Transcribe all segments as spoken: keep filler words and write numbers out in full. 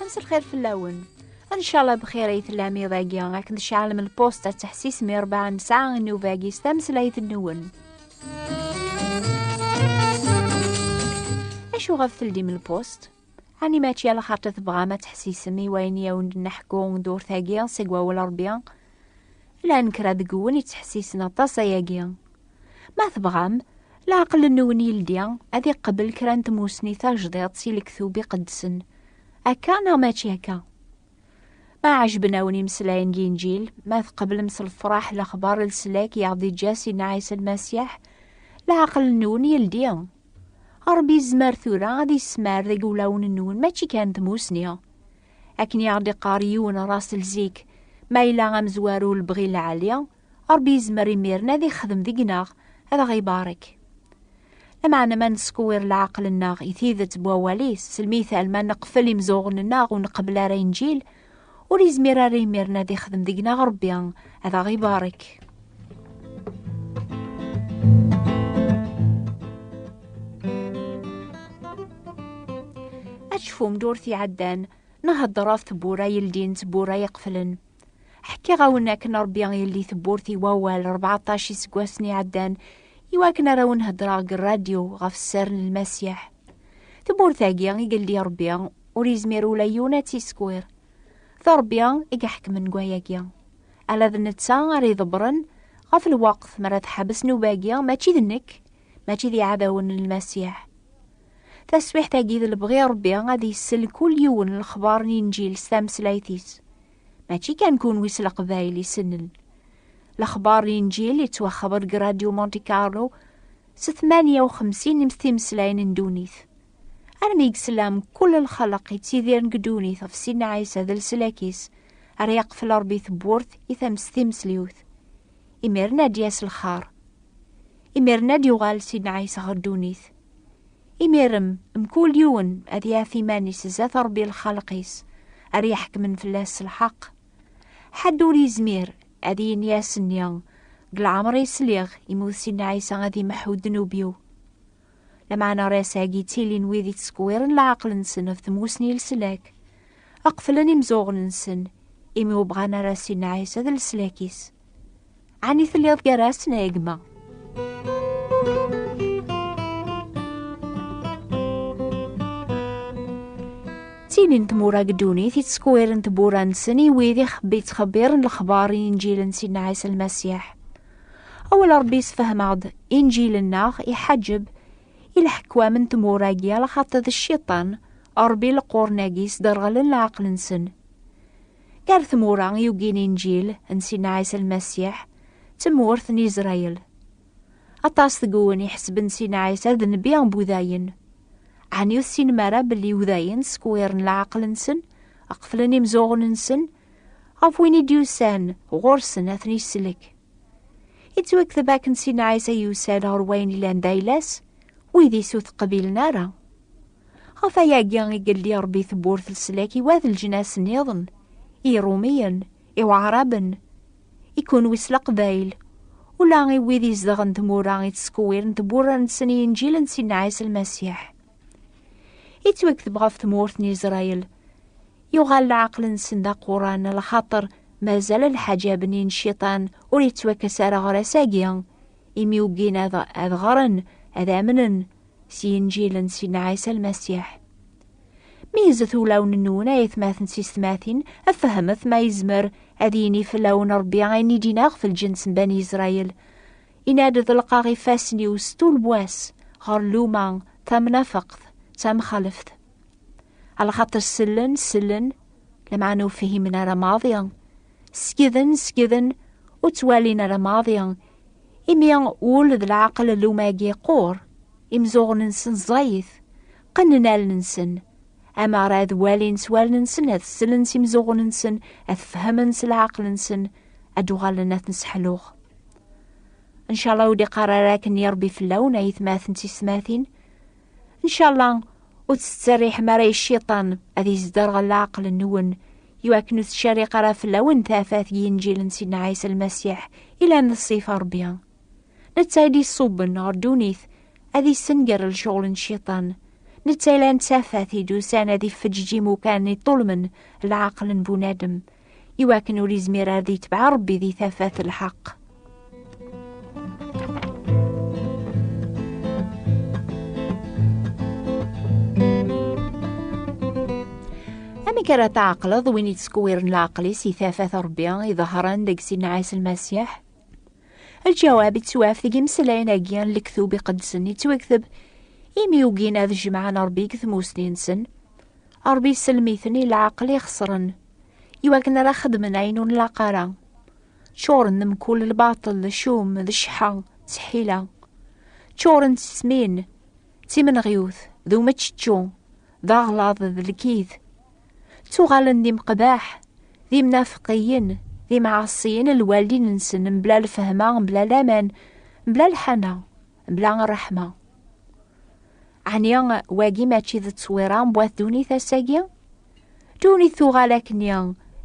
Amselxir fell-awen. Ncallah bxir ay tellam iḍ-agi, akken tceɛlem lpust ad teḥsisem i rebɛa n ssaɛa i nnuba-agi s tameslayt-nwen. Acu ɣef teldim lpust? Ɛni mačči ala xaṭer tebɣam ad teḥsisem i wayen i awen-d-neḥku dduṛt-agi seg wawal Ṛebbi? Llan kra deg-wen yettḥessisen aṭas ayagi. Ma tebɣam, leɛqel-nwen yeldi ad iqebbel kra n tmussni tajdiṭ si lektub iqedsen. Akka neɣ mačči akka? Ma ɛejben-awen imeslayen n Linǧil, ma tqeblem s lefṛaḥ lexbaṛ n leslak i aɣ-d-iǧǧa Sidna Ɛisa Lmasiḥ, leɛqel-nwen yeldi. Ṛebbi yezmer tura ad yessemɛer deg wulawen-nwen mačči kan tmussni. Akken i aɣ-d-iqqar yiwen n Raṣel zik, ma yella amezwaru lebɣi lɛali, Ṛebbi yezmer imiren ad ixdem deg-neɣ, ad aɣ-ibarek. Lameɛna ma neskewwir leɛqel-nneɣ i tidet n wawal-is, s lmital ma neqfel imzuɣen-nneɣ ur nqebbel ara Inǧil, ur yezmir ara imiren ad ixdem deg-neɣ Ṛebbi, ad aɣ-ibarek. Ad tecfum ddurt iɛeddan, nhedder ɣef tewwura yeldin d tewwura iqeflen. Ḥkiɣ-awen akken Ṛebbi yeldi tewwurt i wawal rbeɛṭac iseggasen iɛeddan, iwakken ara wen-heddreɣ deg ṛṛadyu ɣef sser n Lmasiḥ. Tewwurt-agi i yeldi Ṛebbi ur yezmir ula yiwen ad tt-isekwir. D Ṛebbi i iḥekmen deg wayagi. Ala d netta ara iḍebbren ɣef lweqt mi ara teḥbes nnuba-agi, mačči d nekk, mačči d iɛdawen n Lmasiḥ. Taswiḥt-agi d lebɣi Ṛebbi ad isel kul yiwen lexbaṛ n Inǧil s tameslayt-is. Mačči kan kunwi s Leqbayel isellen. Lexbaṛ n Inǧil yettwaxbaṛ deg Radio Monte Carlo s tmanya u xemsin n timeslayin n ddunit. Armi i yesla mkul lxelq yettidiren deg ddunit ɣef Sidna Ɛisa d leslak-is, ara yeqfel Ṛebbi tewwurt i tamestimesliwt. Imiren ad d-yas lxaṛ. Imiren ad d-yuɣal Sidna Ɛisa ɣer ddunit. Imiren, mkul yiwen ad yaf iman-is zdat Ṛebbi lxalq-is, ara iḥekmen fell-as s lḥeqq. Ḥedd ur yezmir ad yini ass-nni, deg leɛmer i sliɣ, imut Sidna Ɛisa ad imeḥḥu ddnub-iw. Lameɛna ar ass-agi ttilin wid ittsekwiren leɛqel-nsen ɣef tmusni n leslak, qeflen imzuɣen-nsen, imi ur bɣan ara Sidna Ɛisa d leslak-is. Ɛni telliḍ gar-asen, a gma? Ttilin tmura deg ddunit i ttkewwiren tewwura-nsen i wid ixebbi ttxebbiren lexbar n Inǧil n Sidna Ɛisa Lmasiḥ. Awal Ṛebbi yessefhem-aɣ-d, Inǧil-nneɣ iḥaǧeb i leḥkwam n tmura-agi, ala xaṭer d cciṭan, Ṛebbi leqquren-agi sderɣlen leɛqel-nsen. Gar tmura i yugin Inǧil n Sidna Ɛisa Lmasiḥ, d tmurt n Isṛayil. Aṭas deg-wen iḥesben Sidna Ɛisa d nnbi n wudayen. Ɛni ur tessinem ara belli udayen skwiren leɛqel-nsen, qeflen imzuɣen-nsen, ɣef win i d-yusan ɣur-sen ad ten-isellek? Yettwakteb akken Sidna Ɛisa yusa-d ɣer wayen ilan d ayla-s, wid-is ur t-qbilen ara. Ɣef ayagi i yeldi Ṛebbi tewwurt n leslak i wat leǧnas nniḍen, i Iṛumiyen, i Waɛraben, i kunwi s Leqbayel, ula i wid izedɣen tmura i ttkewwiren tewwura-nsen i Inǧil n Sidna Ɛisa Lmasiḥ. Yettwakteb ɣef tmurt n Isṛayil, yuɣal leɛqel-nsen d aquran, lxaṭer mazal lḥaǧab-nni n cciṭan ur yettwakkes ara ɣer ass-agi, imi ugin ad, ad ɣren, ad amnen s Yinǧilen n Sidna Ɛisa Lmasiḥ. Meyyzet ulawen-nwen, ay atmaten d tisetmatin, fehmet ma yezmer ad yini fell-awen Ṛebbi ayen i d-yenna ɣef lǧens n Bani Isṛayil. Yenna-d: "Ḍelqeɣ ifassen-iw stul n wass ɣer lluma tamnafeqt, tamxaleft." Alaxaṭer sellen, sellen, lameɛna ur fhimen ara maḍi. Skeden, skeden, ur ttwalin ara maḍi. Imi ul d leɛqel n lluma-agi qur, imzuɣen-nsen ẓẓayit, qqnen allen-nsen. Amer ad walin s wallen-nsen, ad sellen s imzuɣen-nsen, ad fehmen s leɛqel-nsen, ad uɣalen ad ten-sseḥluɣ. Ncallah ur d-iqqar ara akken i Ṛebbi fell-awen, ay atmaten d tisetmatin. Ncallah ur tettserriḥem ara i cciṭan ad yesderɣel leɛqel-nwen, iwakken ur tettcerriq ara fell-awen tafat n Yinǧil n Sidna Ɛisa Lmasiḥ, ilan d ṣṣifa Ṛebbi. Netta i d-iṣubben ɣer ddunit ad issenger lecɣel n cciṭan. Netta yellan d tafat i d-usan ad ifeǧǧeǧ imukan iṭulmen leɛqel n bunadem, iwakken ur izmir ad itbeɛ Ṛebbi di tafat n lḥeqq. Amek ara tɛeqleḍ win yettṣewwiren leɛqel-is i tafat n Ṛebbi iḍehren deg Sidna Ɛisa Lmasiḥ? Lǧawab yettwaf deg imeslayen-agi n Lektub Iqedsen yettwakteb imi ugin ad jemɛen Ṛebbi deg tmusni-nsen. Ṛebbi isellem-iten i leɛqel ixeṣren, iwakken ara xedmen ayen ur nlaq ara. Ččuren mkul lbaṭel, d ccum, d cceḥḥa, d ttḥila. Ččuren d tesmin, d timenɣiwt, d umeččečču, d aɣlaḍ, d lkid. Ttuɣalen d imeqbaḥ, d imnafqiyen, d imɛaṣiyen lwaldin-nsen, mebla lfehma, mebla laman, mebla lḥana, mebla ṛṛeḥma. Ɛni wagi mačči d tteswira n wat ddunit ass-agi? Ddunit tuɣal akkenni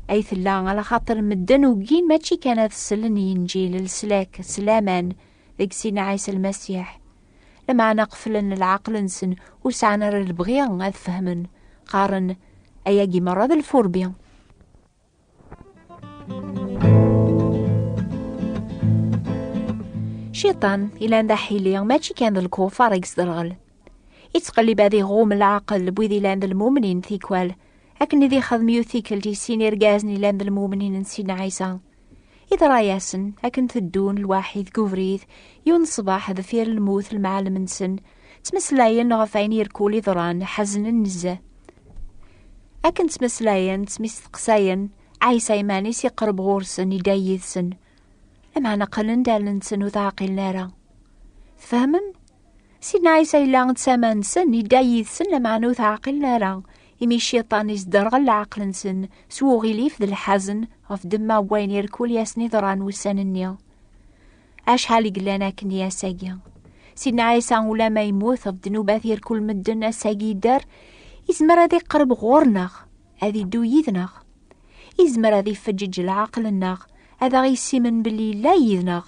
ay tella, alaxaṭer medden ugin mačči kan ad sellen i Inǧil, leslak s laman deg Sidna Ɛisa Lmasiḥ, lameɛna qeflen leɛqel-nsen, ur sɛan ara lebɣi ad fehmen. Qqaren: "Ayagi merra d lfurbi." Cciṭan ilan d aḥili, mačči kan d lkufar i yesderɣel. Ittqellib ad iɣum leɛqel n wid ilan d lmumnin tikwal, akken i d-ixdem yiwet tikkelt i sin irgazen ilan d lmumnin n Sidna Ɛisa. Iḍra-yasen akken teddun lwaḥid deg ubrid, yiwen ṣṣbeḥ deffir lmut n lemɛallem-nsen, ttmeslayen ɣef wayen irkul iḍran, ḥeznen nezzeh. Akken ttmeslayen, ttmisteqsayen, Ɛisa iman-is iqerreb ɣur-sen, idda yid-sen. Lameɛna qqnen-d allen-nsen, ur t-ɛqilen ara. Tfehmem? Sidna Ɛisa yella d tama-nsen, idda yid-sen, lameɛna ur t-ɛqilen ara, imi cciṭan isderɣel leɛqel-nsen s uɣilif d lḥazen ɣef ddemma n wayen irkul i asen-iḍran wussan-nni. Acḥal i yellan akken i ass-agi! Sidna Ɛisa, ulamma yemmut ɣef ddnubat irkul medden ass-agi yedder, izmer ad iqerreb ɣur-neɣ, ad iddu yid-neɣ. Izmer ad ifeǧǧeǧ leɛqel-nneɣ, ad aɣ-issimen belli yella yid-neɣ.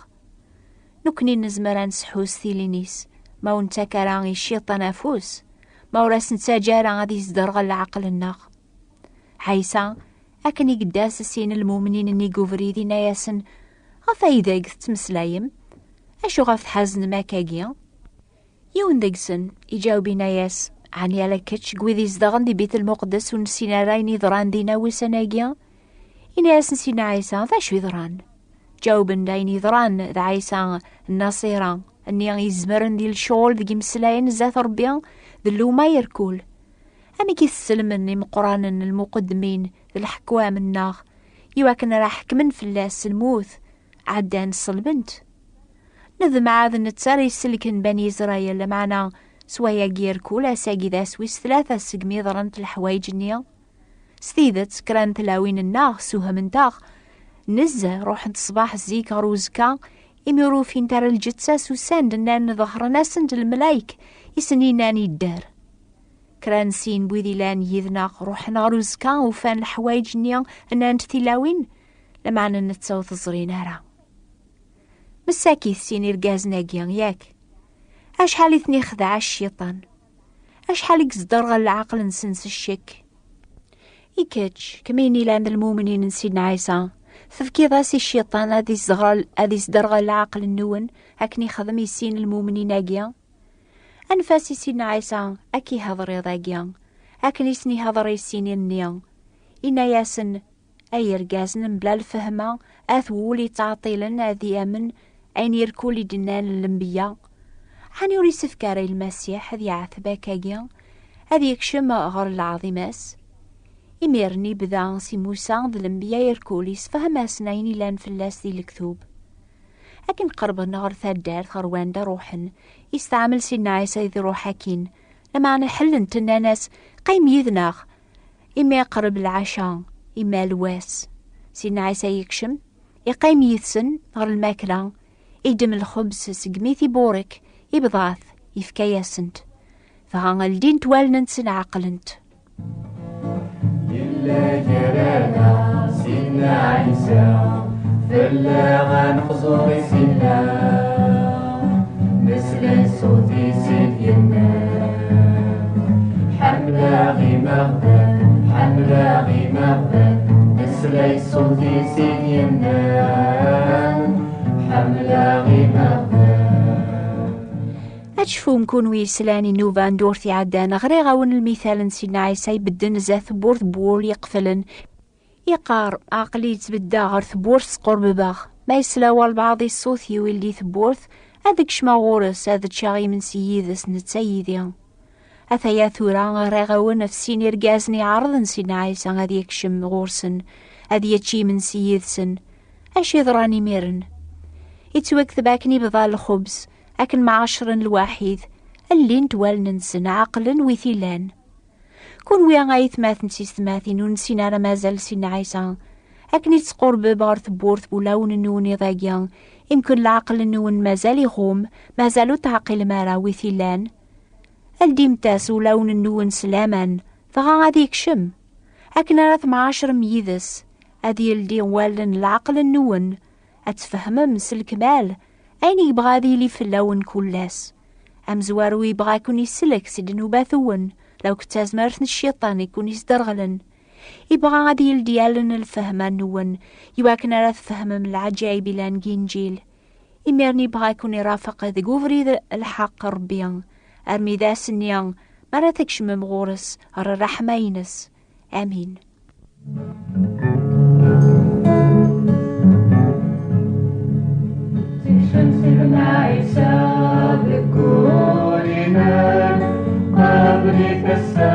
Nekkni nezmer ad nesḥu s tilin-is, ma ur nettak ara i cciṭan afus, ma ur as-nettaǧǧa ara ad isderɣel leɛqel-nneɣ. Ɛisa, akken i yedda s sin n lmumnin-nni deg ubrid, inna-yasen: "Ɣef aydag tettmeslayem? Acu ɣef tḥaznem akkagi?" Yiwen deg-sen iǧaweb, inna-yas: "Ɛni ala kečč deg wid izedɣen di Bit Lmuqeddes ur nessin ara ayen yeḍran dinna wussan-agi?" Inna-yasen Sidna Ɛisa: "D acu yeḍran?" Ǧawben-d: "Ayen yeḍran d Ɛisa n Naṣira, nni izemren di lecɣel deg imeslayen zdat Ṛebbi d lluma irkul. Amek i tesselmen imeqqranen, lmuqeddmin d leḥkwam-nneɣ, iwakken ara ḥekmen fell-as s lmut, ɛeddan ṣelben-t. Nedmeɛ d netta ara iselken Bani Isṛayil, lameɛna s wayagi irkul, ass-agi d ass wis tlata segmi ḍrant leḥwayeǧ-nni." S tidet, kra n tlawin-nneɣ ssewhment-aɣ. Nezzeh, ruḥent ṣṣbeḥ zik ɣer uzekka, imi ur ufint ara lǧetta-s, usan-d, nnan, ḍehren-asent lmelayek i sen-innan yedder. Kra n sin n wid ilan yid-neɣ ruḥen ɣer uzekka, ufan leḥwayeǧ-nni, nnan-d tilawin, lameɛna netta ur t-ẓrin ara. Msakit sin irgazen-agi, yak? Acḥal i ten-ixdeɛ cciṭan! Acḥal i yesderɣel leɛqel-nsen s ccek! I kečč, kemmini ilan d lmumnin n Sidna Ɛisa, tefkiḍ-as i cciṭan ad isderɣel, ad isderɣel leɛqel-nwen akken ixdem i sin n lmumnin-agi? Anef-as i Sidna Ɛisa ad k-ihder iḍ-agi, akken i sen-ihder i sin-nni. Inna-yasen: "Ay irgazen mebla lfehma, at wul yettɛeṭṭilen ad yamen ayen irkul i d-nnan lenbiya. Ɛni ur isefk ara i Lmasiḥ ad yeɛteb akkagi, ad yekcem ɣer lɛaḍima-s?" Imiren ibda si Musa d lenbiya irkul, isefhem-asen ayen ilan fell-as di lektub. Akken qerben ɣer taddart ɣer wanda ruḥen, isteɛmel Sidna Ɛisa ad iruḥ akkin. Lameɛna ḥellent, nnan-as: "Qqim yid-neɣ, imi iqerreb lɛaca, imal wass." Sidna Ɛisa yekcem, iqqim yid-sen ɣer lmakla, iddem lxebz segmi t-iburek, ibḍa-t, ifka-yasent. Dɣa ldint wallen-nsen, ɛeqlent. Yella gar-aneɣ Sidna Ɛisa, fell-aɣ ad nexẓer i Sidna. Nesla Ṣṣut-is i d-yennan. Ḥemmleɣ imeɣban, ḥemmleɣ imeɣban, meslay ṣṣut-is i d-yennan. Ḥemmleɣ imeɣban. Ad tecfum kunwi yeslan i nnuba n ddurt iɛeddan, ɣriɣ-awen lmital n Sidna Ɛisa ibedden zdat tewwurt n wul yeqflen. Yeqqar, aql-i ttbeddaɣ ɣer tewwurt squrbebeɣ. Ma yesla walbeɛḍ i ṣṣut-iw ildi tewwurt, ad kecmeɣ ɣur-s, ad ččeɣ imensi yid-s netta yid-i. Ataya tura ɣriɣ-awen ɣef sin irgazen iɛerḍen Sidna Ɛisa ad yekcem ɣur-sen, ad yečč imensi yid-sen. Acu yeḍran imiren? Ittwakteb akken ibḍa lxubz, akken mɛacren lwaḥid, llint wallen-nsen, ɛeqlen wi t-ilan. Kunwi ay atmaten d tisetmatin ur nessin ara mazal Sidna Ɛisa, akken i tettqurbeb ɣer tewwurt n wulawen-nwen iḍ-agi, imken leɛqel-nwen mazal iɣum, mazal ur teɛqilem ara wi t-ilan. Ldimt-as ulawen-nwen s laman, dɣa ad ikcem. Akken ara temɛacrem yid-s, ad yeldi wallen n leɛqel-nwen, ad tfehmem s lekmal ayen i yebɣa ad yili fell-awen kul ass. Amezwaru yebɣa ad ken-isellek si ddnubat-nwen, law d tazmert n cciṭan i ken-isderɣlen. Yebɣa ad yeldi allen n lfehma-nwen, iwakken ara tfehmem leɛǧayeb ilan deg Inǧil. Imiren yebɣa ad ken-irafeq deg ubrid n lḥeqq n Ṛebbi, armi d ass-nni mi ara tkecmem ɣur-s ɣer ṛṛeḥma-ines. Amin. Tekcem Sidna Ɛisa deg wul-inem, qabel-it ass-a,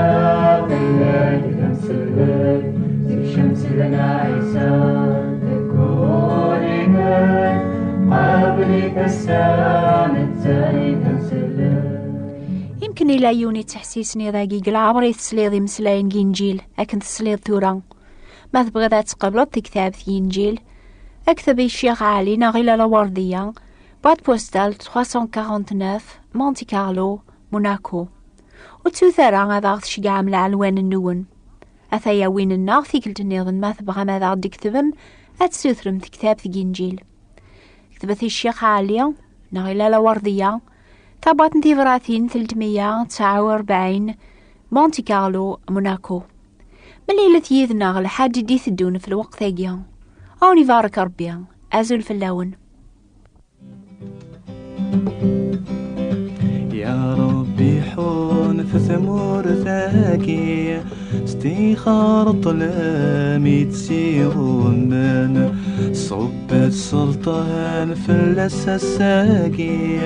fell-ak d amsellek. Tekcem Sidna Ɛisa deg wul-inem, qabel-it ass-a, netta i d amsellek. Imken ila yiwen i ttḥessisen iḍ-agi deg leɛmer i tesliḍ imeslayen n Yinǧil akken tesliḍ tura. Ma tebɣiḍ ad tqebleḍ tiktabt Yinǧil, akteb i Ccix Ɛli neɣ i Lala Werdiya, boîte postale trois cent quarante-neuf, Monte Carlo, Monaco. Ur ttut ara ad aɣ-tceggɛem lɛelwan-nwen. Ataya win-nneɣ tikkelt nniḍen ma tebɣam ad aɣ-d-tketbem, ad tessutrem tektabt Yinǧil. Ketbet i Ccix Ɛli neɣ i Lala Werdiya, tabwaṭ n tibratin telt meyya tesɛa u rebɛin, Monte Carlo, Monaco. Mlilet yid-neɣ lḥad i d-iteddun f lweqt-agi. A wen-ibarek Rebbi, azul fell-awen. Ya Rebbi ḥun f tmurt-agi, stixar ṭṭlem i tt-iɣummen, ṣubb-d sselṭan fell-as ass-agi,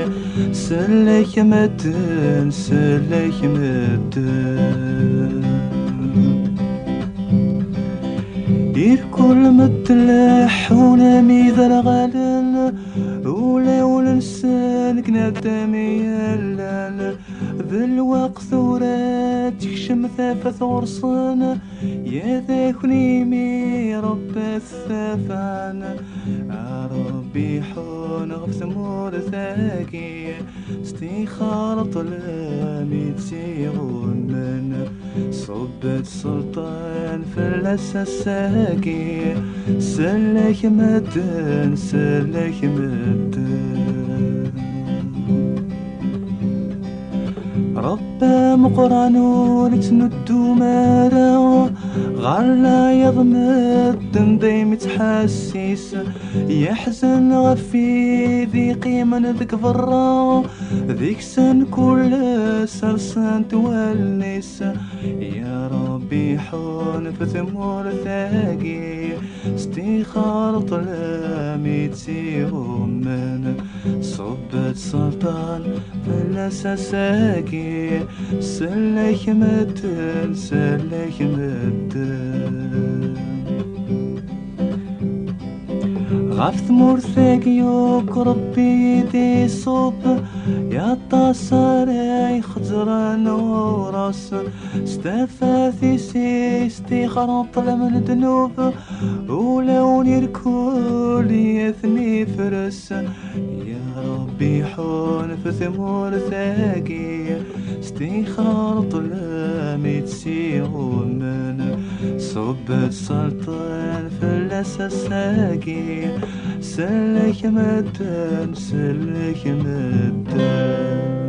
sellek medden, sellek medden. Irkul medden leḥḥun am iderɣalen, ulawen-nsen deg nadam i llan. D lweqt tura ad tekcem tafat ɣur-sen, ya d aknimi Rebbi ad t-tafan. A Rebbi ḥun ɣef tmurt-agi, stixar ṭṭlem i tt-iɣummen, ṣubb-d sselṭan fell-as ass-agi, sellek medden, sellek medden. Rebbi ameqqran ur ittnuddum ara, ɣer leɛyaḍ medden dayem ittḥassis, yeḥzen ɣef wid iqqimen deg berra, deg-sen kul ass rsent wallen-is. Ya Rebbi ḥun f tmurt-agi, stixar ṭṭlem i tt-iɣummen, ṣubb-d sselṭan fell-as ass-agi, sellek medden, sellek medden. Ɣef tmurt-agi yakk Rebbi i d-iṣubb, aṭas ara ixezzren ɣur-s, s tafat-is i stixar ṭṭlem ddnub, ulawen irkul i ten-ifres. Ya Rebbi ḥun f tmurt-agi, stixar ṭṭlem i tt-iɣummen, Rebbi d sselṭan fell-as ass-agi. Sellek medden, sellek medden.